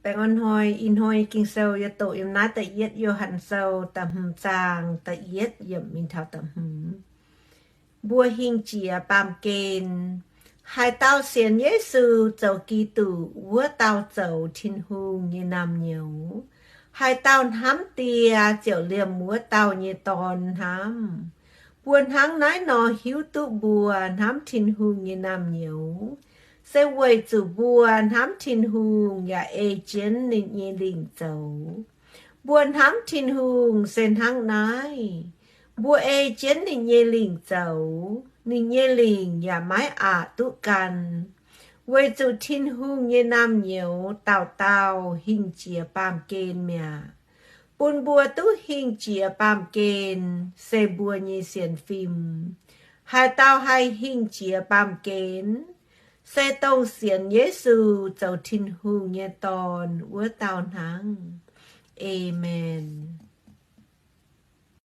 Baengh orn hnoi, ih hnoi Ging-Sou yie doqc yiem naaiv da'yietv Yo^han Sou da'hmz zaang da'yietv yiemc mingh taux da'hmz. Mbuo hingh jiex baamh gen. Haaix dauh sienx Yesu zoux Giduc, wuov dauh zoux Tin-Hungh nyei naamh nyouz. Haaix dauh hnamv Die ziouc liemh wuov dauh nyei dorn hnamv. Mbuo hnangv naaiv nor hiuv duqv mbuo hnamv Tin-Hungh nyei naamh nyouz, se weic zuqc mbuo hnamv Tin-Hungh yaac ei jienv ninh nyei lingc zoux. Mbuo hnamv Tin-Hungh se hnangv naaiv, mbuo ei jienv ninh nyei lingc zoux, ninh nyei lingc yaac maiv aqc duqv gan. Weic zuqc Tin-Hungh nyei naamh nyouz dauh dauh hingh jiex baamh gen mi'aqv. Bun mbuo duqv hingh jiex baamh gen se mbuo nyei sienx fim. Haaix dauh haih hingh jiex baamh gen? Se dongh sienx Yesu zoux Tin-Hungh nyei Dorn wuov dauh hnangv. Aamen.